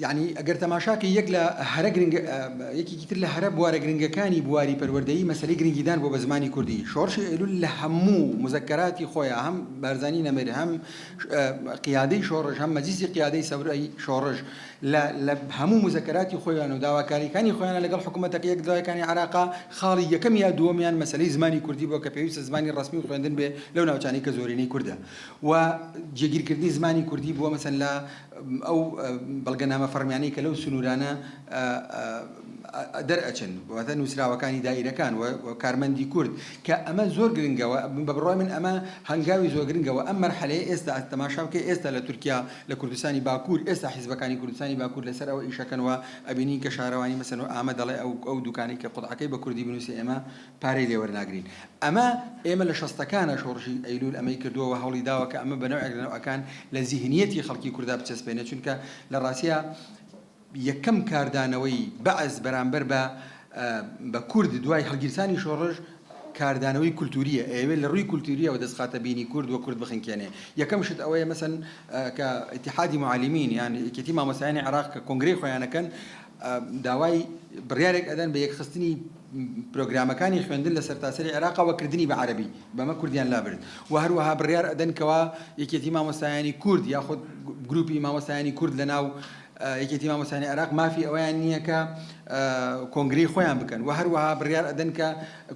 یانی ئەگەر تەماشاکەی یەک لە هەرە گرنگ یەکێکی تر لە هەرە بوارە گرنگەکانی بواری پەروەردەیی مەسەلەی گرنگیدان بۆ بە زمانی کوردی شۆڕشی ئەیلول لە هەموو مزەکەراتی خۆیان هەم بارزانی نەمر هەم قیادەی شۆڕش هەم مەجلیسی قیادەی سەورەی شۆڕش لە لە هەموو مزەکەراتی خۆیان و داواکاریەکانی خۆیان لەگەڵ حکوومەتەکە یەک دوایەکانی عراقا خاڵی یەکەم یا دووەمیان مەسەلەی زمانی کوردی بووە کە پێویستە زمانی ڕەسمی و خوێندن بێ لەو ناوچانەی کە زۆرینەی کوردە و جێگیرکردنی زمانی کوردی بووە مەسەن لە ئەو بەڵگەنامە فەڕمیانەی کە لەو سنوورانە دەرئەچن واتە نووسراوەکانی دائیرەکان و کارمەندی کورد کە ئەمە زۆر گرنگە و بە بڕوای من ئەمە هەنگاوی زۆر گرنگە و ئەم مەرحەلەیە ئێستا تەماشا بکەی ئێستا لە تورکیا لە کوردستانی باکوور ئێستا حیزبەکانی کوردستانی باکوور لەسەر ئەوە ئیشەکەن و ئەبینین کە شارەوانی مەسەن و ئامە دەڵێ ئەو ئەو دوکانەی کە قوتعەکەی بە کوردی بنووسێ ئێمە پارەی لێ وەرناگرین. ئەمە ئێمە لە شەستەکانا شۆڕشی ئەیلوول ئەمەی کردووە و هەوڵی داوە کە ئەمە بە نەوعێک لە نەوعەکان لە زیهنییەتی خەڵکی کوردا بچەسپێنێ چونکە لە ڕاستیا یەکەم کاردانەوەی بەعس بەرامبەر بە بە کورد دوای هەڵگیرسانی شۆڕش کاردانەوەی کولتوورییە ئەیەوێ لە ڕووی کولتوورییەوە دەست خاتە بینی کورد و کورد بخنکێنێ. یەکەم شت ئەوەیە مەسەن کە ئیتیحادی موعەلیمین یان یەکێتی مامۆستایانی عێراق کە کۆنگرەی خۆیان ئەکەن داوای بڕیارێک ئەدەن بە یەکخستنی پرۆگرامەکانی خوێندن لە سەرتاسەری عێراقا و کردنی بە عەرەبی، بەمە کوردیان لابرد و هەروەها بڕیار ئەدەن کەوا یەکێتی مامۆستایانی کورد یاخود گروپی مامۆستایانی کورد لەناو یەکێتی مامۆستایانی عێراق مافی ئەوەیان نییە کە کۆنگرەی خۆیان بکەن و هەروەها بڕیار ئەدەن کە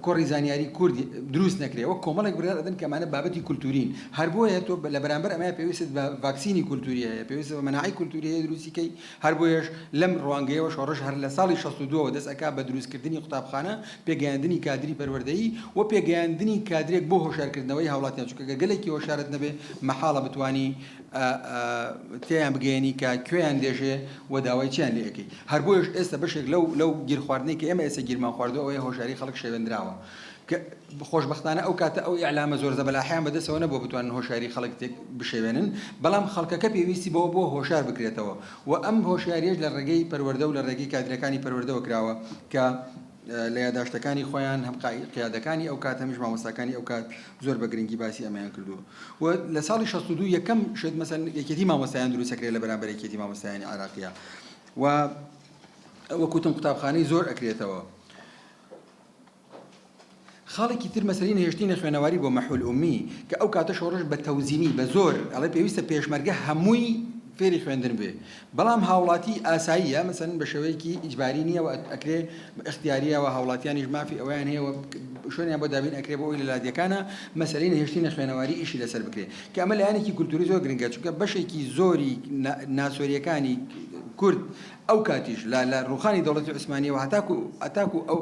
کۆڕی زانیاری کورد دروست نەکرێ وەک کۆمەڵێک بڕیار ئەدەن کە ئەمانە بابەتی کولتوورین هەر بۆیە تۆ لە بەرامبەر ئەمەیە پێویستت بە ڤاکسینی کولتووری هەیە پێویستت بە مەناعەی کولتووری هەیە دروستی کەی هەر بۆیەش لەم ڕوانگەیەوە شۆڕش هەر لە ساڵی 62 ەوە دەست ئەکا بە دروستکردنی قوتابخانە، پێگەیاندنی کادری پەروەردەیی و پێگەیاندنی کادرێک بۆ هۆشیارکردنەوەی هاوڵاتیان، چونکە گەر گەلێکی هۆشیارت نەبێ مەحاڵە بتوانی تێیان بگەیەنی کە کوێیان دێژێ و داوای چیان لێ ئەکەی. هەر بۆیەش ئێستا بەشێک لەو لەو گیرخواردنەی کە ئێمە ئێستا گیرمان خواردووە ئەوەیە هۆشیاری خەڵک شێوێندراوە. کە خۆشبەختانە ئەو کاتە ئەو ئیعلامە زۆر زەبەلاحەیان بەدەستەوە نەبووە بتوانن هۆشیاری خەڵک تێک بشێوێنن، بەڵام خەڵکەکە پێویستی بەوە بووە هۆشیار بکرێتەوە و ئەم هۆشیارییەش لە ڕێگەی پەروەردە و لە ڕێگەی کادرەکانی پەروەردەوە کراوە کە لە یاداشتەکانی خۆیان هەم قیادەکانی ئەو کات هەمیش مامۆستاکانی ئەو کات زۆر بە گرنگی باسی ئەمەیان کردووە و لە ساڵی 62 یەکەم شت مەسەن یەکێتی مامۆستایان دروست ئەکرێت لە بەرامبەر یەکێتی مامۆستایانی عێراقیە و وەک وتم قوتابخانەی زۆر ئەکرێتەوە. خاڵێکی تر مەسەلەی نەهێشتنی نەخوێنەواری بۆ مەحول ئومی کە ئەو کاتە شۆڕش بە تەوزینی بە زۆر ئەڵێ پێویستە پێشمەرگە هەمووی فێری خوێندن بێ بەڵام هاوڵاتی ئاساییە مەسەن بە شێوەیەکی ئیجباری نییە و ئەکرێ ئیختیاریە و هاوڵاتیانیش مافی ئەوەیان هەیە و شوێنیان بۆ دابین ئەکرێ بۆ ئەوەی لە لادێکانە مەسەلەی نەهێشتنی نەخوێنەواری ئیشی لەسەر بکرێ کە ئەمە لایەنێکی کولتوری زۆر گرنگە چونکە بەشێکی زۆری ناسۆریەکانی. کورد ئەو کاتیش لە لە ڕووخانی دەوڵەتی عوسمانیەوە هەتاکو هەتاکو ئەو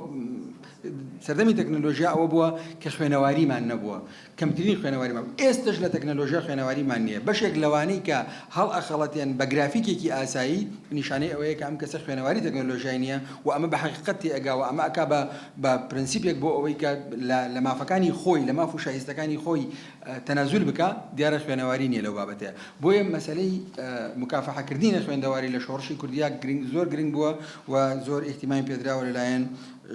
سەردەمی تەکنەلۆژیا ئەوە بووە کە خوێنەواریمان نەبووە کەمترین خوێنەواریمان ئێستش لە تەکنەلۆژیا خوێنەواریمان نییە بەشێک لەوانەی کە هەڵئەخەڵەتێن بە گرافیکێکی ئاسایی نیشانەی ئەوەیە کە ئەم کەسە خوێنەواری تەکنەلۆژیای نییە و ئەمە بە حەقیقەت تێئەگا و ئەمە ئەکا بە بە پرەنسیپێک بۆ ئەوەی کە لە لە مافەکانی خۆی لە ماف و شایستەکانی خۆی تەنازول بکا دیارە خوێنەواری نییە لەو بابەتەیە بۆیە مەسەلەی مکافەحەکردنی نەخوێندەواری لە شۆڕشی کوردیا گرنگ زۆر گرنگ بووە و زۆر ئیهتیمامی پێدراوە لەلایەن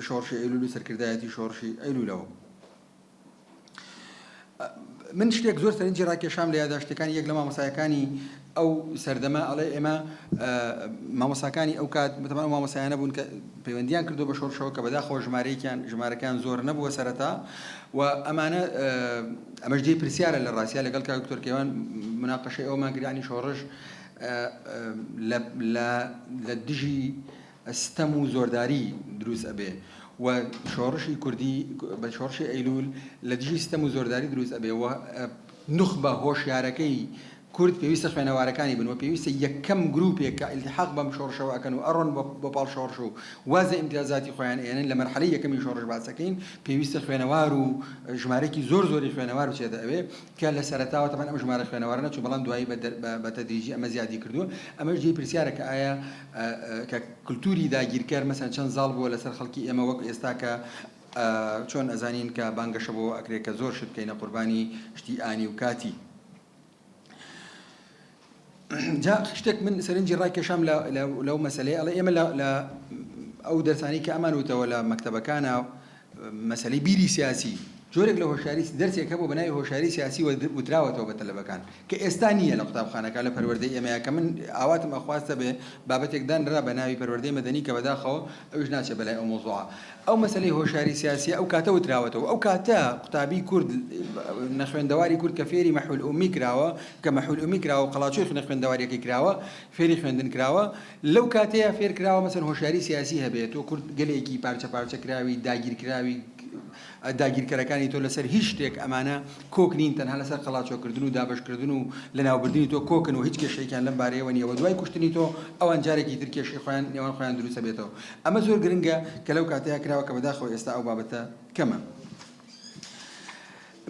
شۆڕشی ئەیلول و سەرکردایەتی شۆڕشی ئەیلولەوە. من شتێک زۆر سەرنجی ڕاکێشام لە یاداشتەکانی یەک لە مامۆسایەکانی ئەو سەردەمە ئەڵێ ئێمە مامۆساکانی ئەو کات بتەمان ئەو مامۆسایانە بوون کە پەیوەندیان کردو بە شۆڕشەوە کە بەداخەوە ژمارەیەکیان ژمارەکان زۆر نەبووە سەرەتا و ئەمانە ئەمەش جێی پرسیارە لە ڕاستیا لەگەڵ کاک دکتۆر کەیوان مناقەشەی ئەومان کرد یانی شۆڕش لە لە لە دژی ستەم و زۆرداری دروست ئەبێ و شۆڕشی کوردی بە شۆڕشی ئەیلول لە دژی ستەم و زۆرداری دروست ئەبێ و نوخبە هۆشیارەکەی کورد پێویستە خوێنەوارەکانی بن و پێویستە یەکەم گروپێک کە ئیلتیحاق بەم شۆڕشەوە ئەکەن و ئەڕۆن بۆ پاڵ شۆڕش و واز لە ئیمتیازاتی خۆیان ئێنن لە مەرحەلەی یەکەمی شۆڕش باس ئەکەین پێویستە خوێنەوار و ژمارەیەکی زۆر زۆری خوێنەوار بچێتە ئەوێ کە لە سەرەتاوە تەبعەن ئەم ژمارە خوێنەوارە نەچوو بەڵام دوایی بە تەدریجی ئەمە زیادی کردووە ئەمەش جێی پرسیارە کە ئایا کە کلتوری داگیرکەر مەسەن چەند زاڵ بووە لەسەر خەڵکی ئێمە وەک ئێستا کە چۆن ئەزانین کە بانگەشە بۆ ئەکرێ کە زۆر شت بکەینە قوربانی شتی ئانی و کاتی. جا شتێک من سەرنجی ڕاکێشام لەو مەسلەی ئەڵێ ئێمە لە ئەو دەرسانی کە ئەمان وتەوە لە مەکتەبەکانە مەسلەی بیری سیاسی جۆرێک لە هۆشیاری دەرسێک هەبوو بە ناوی هۆشیاری سیاسی وتراوەتەوە بە تەلەبەکان کە ئێستا نییە لە قوتابخانەکە لە پەروەردەی ئێمەیە کە من ئاواتم ئەخواستە بێ بابەتێک دانرا بە ناوی پەروەردەی مەدەنی کە بەداخەوە ئەویش ناچێ بەلای ئەو مەوزوعە ئەو مەسەلەی هۆشیاری سیاسیە ئەو کاتە وتراوەتەوە ئەو کاتە قوتابی کورد نەخوێندەواری کورد کە فێری مەحول ئومی کراوە کە مەحول ئومی کراوە و قەڵاچۆی نەخوێندەواریەکەی کراوە فێری خوێندن کراوە لەو کاتەیە فێر کراوە مەسەن هۆشیاری سیاسی هەبێت تۆ کورد گەلێکی پارچە پارچە کراوی داگیر کراوی داگیرکەرەکانی تۆ لەسەر هیچ شتێک ئەمانە کۆک نین تەنها لەسەر قەڵاچۆکردن و دابەشکردن و لەناوبردنی تۆ کۆکن و هیچ کێشەیەکیان لەم بارەیەوە نییە و دوای کوشتنی تۆ ئەوان جارێکی تر کێشەی خۆیان نێوان خۆیان دروست ئەبێتەوە ئەمە زۆر گرنگە کە لەو کاتەیا کراوە کە بەداخەوە ئێستا ئەو بابەتە کەمە.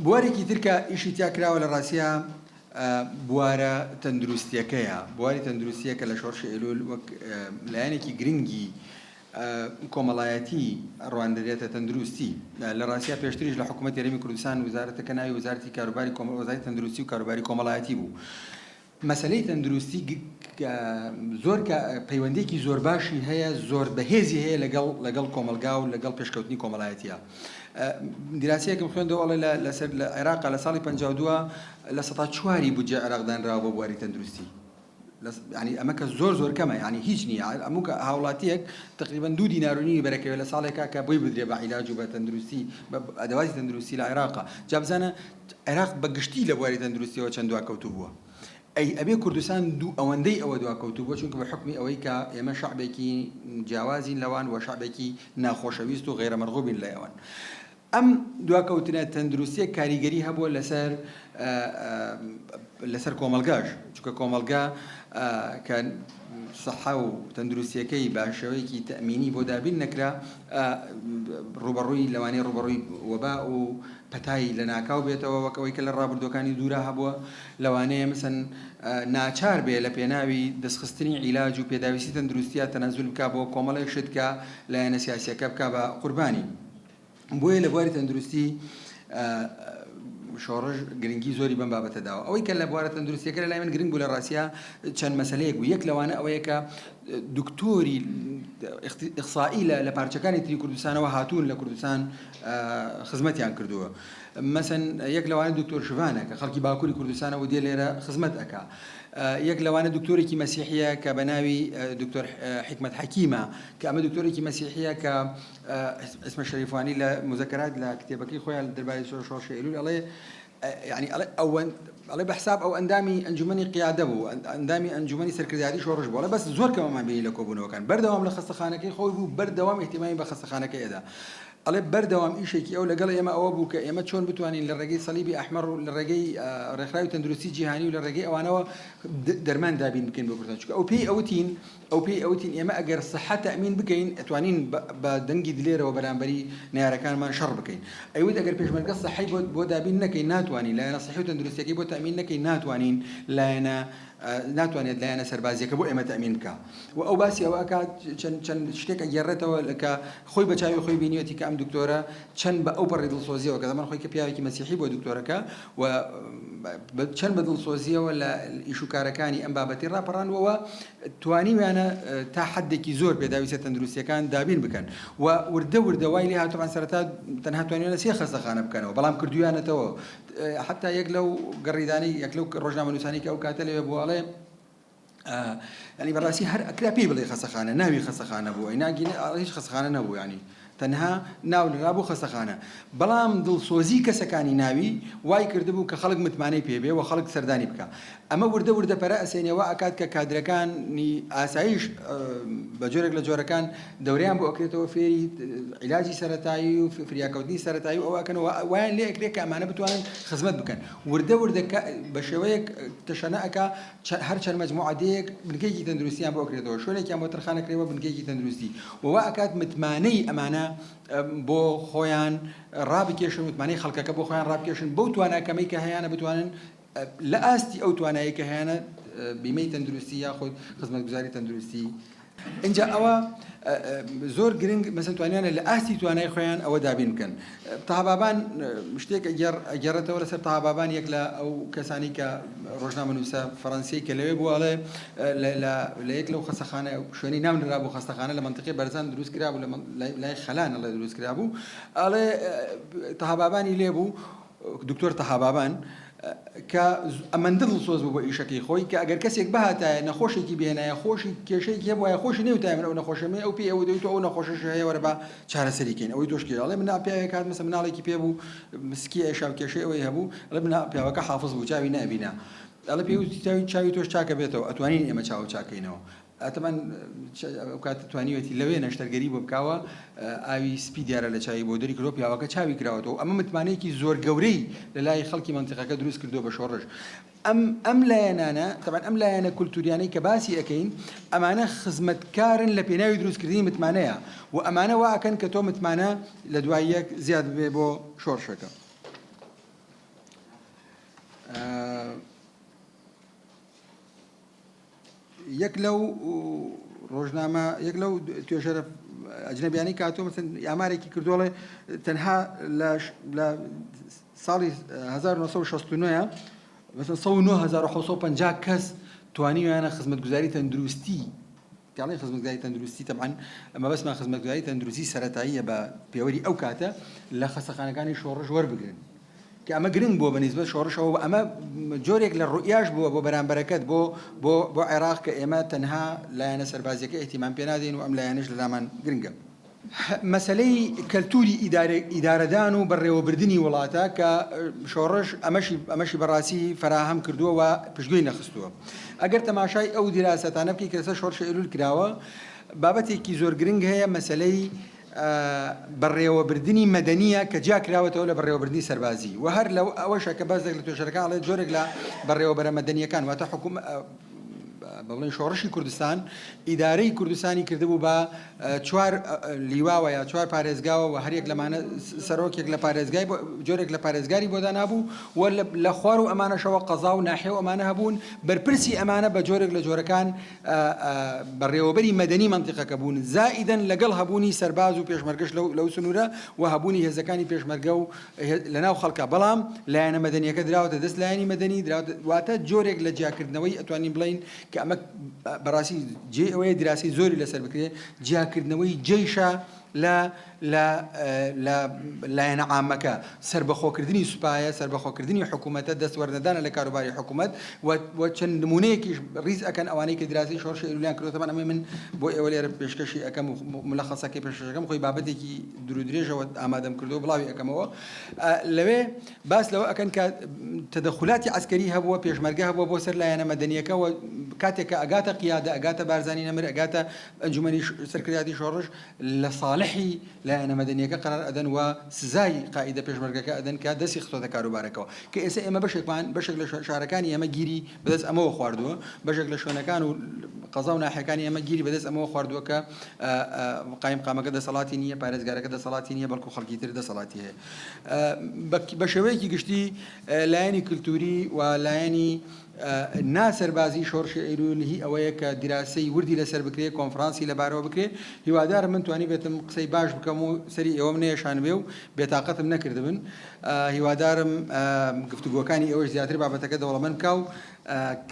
بوارێکی تر کە ئیشی تیا کراوە لە ڕاستیا بوارە تەندروستیەکەیە بواری تەندروستیە کە لە شۆڕشی ئەیلول وەک لایەنێکی گرنگی کۆمەڵایەتی ڕواندرێتە تەندروستی لە ڕاستیا پێشتریش لە حکوومەتی هەرێمی کوردستان وزارەتەکە ناوی وزارەتی کاروباری کۆمەڵ وەزارەتی تەندروستی و کاروباری کۆمەڵایەتی بوو مەسەلەی تەندروستی زۆر پەیوەندیەکی زۆر باشی هەیە زۆر بەهێزی هەیە لەگەڵ لەگەڵ کۆمەلگا و لەگەڵ پێشکەوتنی کۆمەڵایەتیە دیراسەیەکم خوێندەوە ئەڵێ لەسەر لە عێراق لە ساڵی 52 لە سەتا چواری بودجە عێراق دانراوە بۆ بواری تەندروستی ینی ئەمە کە زۆر زۆر کەمە ینی هیچ نییە ئەموو کە هاوڵاتیەک تقریبا دوو دینار و نیوی بەرەکەوێت لە ساڵێکا کە بۆی بدرێ بە عیلاج و بە تەندروستی بە ئەدەواتی تەندروستی لە عێراقا جا بزانە عێراق بە گشتی لە بواری تەندروستیەوە چەند دواکەوتوو بووە؟ ئەی ئەبێ کوردستان دوو ئەوەندەی ئەوە دواکەوتوو بووە چونکە بە حوکمی ئەوەی کە ئێمە شەعبێکی جیاوازین لەوان و شەعبێکی ناخۆشەویست و غەیرە مەرغوبین لای ئەوان. ئەم دواکەوتنە تەندروستیە کاریگەری هەبووە لەسەر لەسەر کۆمەڵگاش چونکە کۆمەڵگا کە سەحە و تەندروستیەکەی بە شێوەیەکی تەئمینی بۆ دابین نەکرا ڕووبەڕووی لەوانەیە ڕووبەڕووی وەبا و پەتای لەناکاو بێتەوە وەک ئەوەی کە لە ڕابردووەکانی دوورا هەبووە، لەوانەیە مەسەن ناچار بێ لە پێناوی دەستخستنی عیلاج و پێداویستی تەندروستیا تەنەزول بکا بۆ کۆمەڵێک شت کە لایەنە سیاسیەکە بکا بە قوربانی. بۆیە لە بواری تەندروستی شۆڕش گرنگی زۆری بەم بابەتە داوە. ئەوەی کە لە بوارە تەندروستیەکە لە لای من گرنگ بوو لە ڕاستیا چەند مەسەلەیەک بوو، یەک لەوانە ئەوەیە کە دکتۆری ئیخسائی لە پارچەکانی تری کوردستانەوە هاتوون لە کوردستان خزمەتیان کردووە مەسەن یەک لەوانە دکتۆر شڤانە کە خەڵکی باکووری کوردستانە و دێ لێرە خزمەت ئەکا یەک لەوانە دکتۆرێکی مەسیحیە کە بە ناوی دکتۆر حکمت حەکیمە کە ئەمە دکتۆرێکی مەسیحیە کە عیسمەت شەریفوانی لە مزەکەرات لە کتێبەکەی خۆیان دەربارەی شۆڕشی ئەیلوول ئەڵێ یانی ئەڵێ ئەوەند ئەڵێ بە حساب ئەو ئەندامی ئەنجومەنی قیادە بوو ئەندامی ئەنجومەنی سەرکردایەتی شۆڕش بوو ئەڵێ بەس زۆر کەمەمان بینی لە کۆبوونەوەکان بەردەوام لە خەستەخانەکەی خۆی بوو بەردەوام ئیهتیمامی بە خەستەخانەکەی ئەدا. ئەڵێ بەردەوام ئیشێکی ئەو لەگەڵ ئێمە ئەوە بوو کە ئێمە چۆن بتوانین لە ڕێگەی سەلیبی ئەحمەڕ و لە ڕێگەی ڕێکخراوی تەندروستی جیهانی و لە ڕێگەی ئەوانەوە دەرمان دابین بکەین بۆ کوردستان چونکە ئەو پێی ئەوتین ئەو پێی ئەوتین ئێمە ئەگەر سحە تەئمین بکەین ئەتوانین بە دەنگی دلێرەوە بەرامبەری نەیارەکانمان شەڕ بکەین ئەیوت ئەگەر پێشمەرگە سحەی بۆ بۆ دابین نەکەین ناتوانین لایەنە سحی و تەندروستیەکەی بۆ تەئمین نەکەین ناتوانین لایەنە ناتوانێت لایەنە سەربازیەکە بۆ ئێمە تەئمین بکا و ئەو باسی ئەوە ئەکات چەند چەند شتێک ئەگێڕێتەوە کە خۆی بە چاوی خۆی بینیوێتی کە ئەم دکتۆرە چەند بە ئەو پەڕی دڵسۆزیەوە کە زەمان خۆی کە پیاوێکی مەسیحی بووە دکتۆرەکە و چەند بە دڵسۆزیەوە لە ئیش و کارەکانی ئەم بابەتی ڕاپەڕاندووە و توانیویانە تا حدێکی زۆر پێداویستە تەندروستیەکان دابین بکەن و وردە وردە وای لێ هاتووان سەرەتا تەنها توانیویانە سێ خەستەخانە بکەنەوە بەڵام کردویانەتەوە حتا یەک لەو گەڕیدانەی یەک لەو ڕۆژنامەنووسانی کە ئەو کاتە لەوێ بوو ئەڵێ ینی بەڕاستی هەر ئەکرا پێی بڵێ خەسەخانە ناوی خەسەخانە بوو ئەی ناگین هیچ خەسەخانە نەبوو ینی تەنها ناو نرابوو خەسەخانە بەڵام دڵسۆزی کەسەکانی ناوی وای کردبوو کە خەڵک متمانەی پێبێ و خەڵک سەردانی بکە ئەمە وردە وردە پەرە ئەسێنێ وا ئەکات کە کادرەکانی ئاسایش بە جۆرێک لە جۆرەکان دەورەیان بۆ ئەکرێتەوە فێری عیلاجی سەرەتایی و فریاکەوتنی سەرەتایی و ئەوە ئەکەن و وایان لێ ئەکرێت کە ئەمانە بتوانن خزمەت بکەن وردە وردە بە شێوەیەک تەشەنە ئەکا هەر چەند مەجموعە دێیەک بنکەیەکی تەندروستیان بۆ ئەکرێتەوە شوێنێکیان بۆ تەرخان ئەکرێ بۆ بنکەیەکی تەندروستی و وا ئەکات متمانەی ئەمانە بۆ خۆیان ڕابکێشن متمانەی خەڵکەکە بۆ خۆیان ڕابکێشن بەو توانا کەمەی کە هەیانە بتوانن لە ئاستی ئەو توانایەی کە هەیانە بیمەی تەندروستی یاخود خزمەتگوزاری تەندروستی ئینجا ئەوە زۆر گرنگ مەسەن توانیانە لە ئاستی توانای خۆیان ئەوە دابین بکەن تابابان شتێک ئەگەڕێتەوە لەسەر تابابان یەک لە ئەو کەسانی کە ڕۆژنامەنووسە فەڕەنسیی کە لەوێ بوو ئەڵێ لە یەک لەو خەسەخانە شوێنی ناو نرابوو خەستەخانە لە منطقی بەرزان دروست کرابوو لە لای خەلان ئەڵێ دروست کرابوو ئەڵێ تەهابابانی لێ بوو دکتۆر تەها بابان کە ئەمەندە دڵسۆز بوو بۆ ئیشەکەی خۆی کە ئەگەر کەسێک بهاتایە نەخۆشێکی بهێنایە خۆشی کێشەیەکی هەبوایە خۆشی نەیوتایە من ئەو نەخۆشەمەی ئەو پێی ئەوە دەوی تۆ ئەو نەخۆشەش هەیە وەرە با چارەسەری کەین ئەوەی تۆش کێ ئەڵێ منا پیاوێک هات مەسە مناڵێکی پێ بوو سکی ئێشا و کێشەی ئەوەی هەبوو ئەڵێ منا پیاوەکە حافز بوو چاوی نابینا ئەڵێ پێی وتی چاوی چاوی تۆش چاکە بێتەوە ئەتوانین ئێمە چاو چاکەینەوە ئەتەمان ئەو کاتە توانیوێتی لەوێ نەشتەرگەری بۆ بکاوە ئاوی سپی دیارە لە چاوی بۆ دەری کردووە پیاوەکە چاوی کراوەتەوە ئەمە متمانەیەکی زۆر گەورەی لە لای خەڵکی مەنتیقەکە دروست کردووە بە شۆڕش ئەم ئەم لایەنانە تەبعەن ئەم لایەنە کولتوریانەی کە باسی ئەکەین ئەمانە خزمەتکارن لە پێناوی دروستکردنی متمانەیە و ئەمانە وا ئەکەن کە تۆ متمانە لە دوای یەک زیاد ببێ بۆ شۆڕشەکە. یەک لەو ڕۆژنامە یەک لەو توێژەرە ئەجنەبیانی کاتۆ مەسەن ئامارێکی کردۆڵێ تەنها لە ساڵی 1969 مەسەن 1950 کەس توانیویانە خزمەتگوزاری تەندروستی کاڵی خزمەتگوزاری تەندروستی تەبعەن مەبەستمان خزمەتگوزاری تەندروستی سەرەتاییە بە پێوەری ئەو کاتە لە خەستەخانەکانی شۆڕش وەربگرن کە ئەمە گرنگ بووە بە نیسبەت شۆڕشەوە و ئەمە جۆرێک لە ڕوئیاش بووە بۆ بەرامبەرەکەت بۆ بۆ بۆ عێراق کە ئێمە تەنها لایەنە سەربازیەکە ئیهتیمام پێ نادەین و ئەم لایەنەش لە لامان گرنگە. مەسەلەی کەلتوری ئیدارەدان و بەڕێوەبردنی وڵاتە کە شۆڕش ئەمەشی ئەمەشی بەڕاستی فەراهەم کردووە و پشتگوێی نەخستووە. ئەگەر تەماشای ئەو دیراسەتانە بکەی کە لەسەر شۆڕشی ئەیلول کراوە بابەتێکی زۆر گرنگ هەیە مەسەلەی بەڕێوەبردنی مەدەنییە کە جیا کراوەتەوە لە بەڕێوەبردنی سەربازی و هەر لەو ئەوەشە کە بەزێک لە توێژەرەکان ئەڵێت جۆرێک لە بەڕێوەبەرە مەدەنییەکان واتە حکوم بە بڵێن شۆڕشی کوردستان ئیدارەی کوردستانی کردبوو بە چوار لیواوە یا چوار پارێزگاوە و هەریەک لەمانە سەرۆکێک لە پارێزگای جۆرێک لە پارێزگاری بۆ دانابوو و لە خوار و ئەمانەشەوە قەزا و ناحیە و ئەمانە هەبوون بەرپرسی ئەمانە بە جۆرێک لە جۆرەکان بەڕێوەبەری مەدەنی مەنتیقەکە بوون، زائیدەن لەگەڵ هەبوونی سەرباز و پێشمەرگەش لەو سنوورە و هەبوونی هێزەکانی پێشمەرگە و لەناو خەڵکا، بەڵام لایەنە مەدەنییەکە دراوەتە دەست لایەنی مەدەنی، واتە جۆرێک لە جیاکردنەوەی ئەتوانین بڵێین کە ئەمە بەڕاستی جێی ئەوەیە دراسەی زۆری لەسەر بکرێ، جیاکردنەوەی جەیشە لە لە لە لایەنە عامەکە، سەربەخۆکردنی سوپایە، سەربەخۆکردنی حکوومەتە، دەستوەرنەدانە لە کاروباری حکوومەت و و چەند نموونەیەکیش ڕیز ئەکەن ئەوانەی کە دراسەی شۆڕشی ئەیلوولیان کردووە، تەبعەن ئەمەی من بۆ ئێوە لێرە پێشکەشی ئەکەم و مولەخەسەکەی پێشکەش ئەکەم خۆی بابەتێکی دوورودرێژەوە ئامادەم کردووە بڵاوی ئەکەمەوە. لەوێ باس لەوە ئەکەن کە تەدەخولاتی عەسکەری هەبووە، پێشمەرگە هەبووە بۆ سەر لایەنە مەدەنییەکە و کاتێک کە ئەگاتە قیادە، ئەگاتە بارزانی نەمر، ئەگاتە ئەنجومەنی سەرکردایەتی شۆڕش، لە ساڵح. ساڵحی لایەنە مەدەنیەکە قەرار ئەدەن و سزای قائیدە پێشمەرگەکە ئەدەن کە دەستی خستۆتە کاروبارەکەوە کە ئێستا ئێمە بەشێکمان بەشێک لە شارەکانی ئێمە گیری بەدەست ئەمەوە خواردووە بەشێک لە شوێنەکان و قەزا و ناحیەکانی ئێمە گیری بەدەست ئەمەوە خواردووە کە قایم قامەکە دەسەڵاتی نییە پارێزگارەکە دەسەڵاتی نییە بەڵکو خەڵکی تر دەسەڵاتی هەیە بە شێوەیەکی گشتی لایەنی کللتوری و لایەنی نا سەربازی شۆڕشی ئەیلول هی ئەوەیە کە دیراسەی وردی لەسەر بکرێ، کۆنفرانسی لەبارەوە بکرێ، هیوادارم من توانیبێتم قسەی باش بکەم و سەری ئێوەم نەیەشانبێ و بێتاقەتم نەکردبن، هیوادارم گفتوگۆکانی ئێوەش زیاتر بابەتەکە دەوڵەمەند بکا و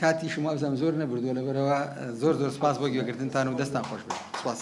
کاتیشم وابزانم زۆر نەبردووە لەبەرئەوە زۆر زۆر سوپاس بۆ گوێگرتنتان و دەستتان خۆش بێت. سوپاس.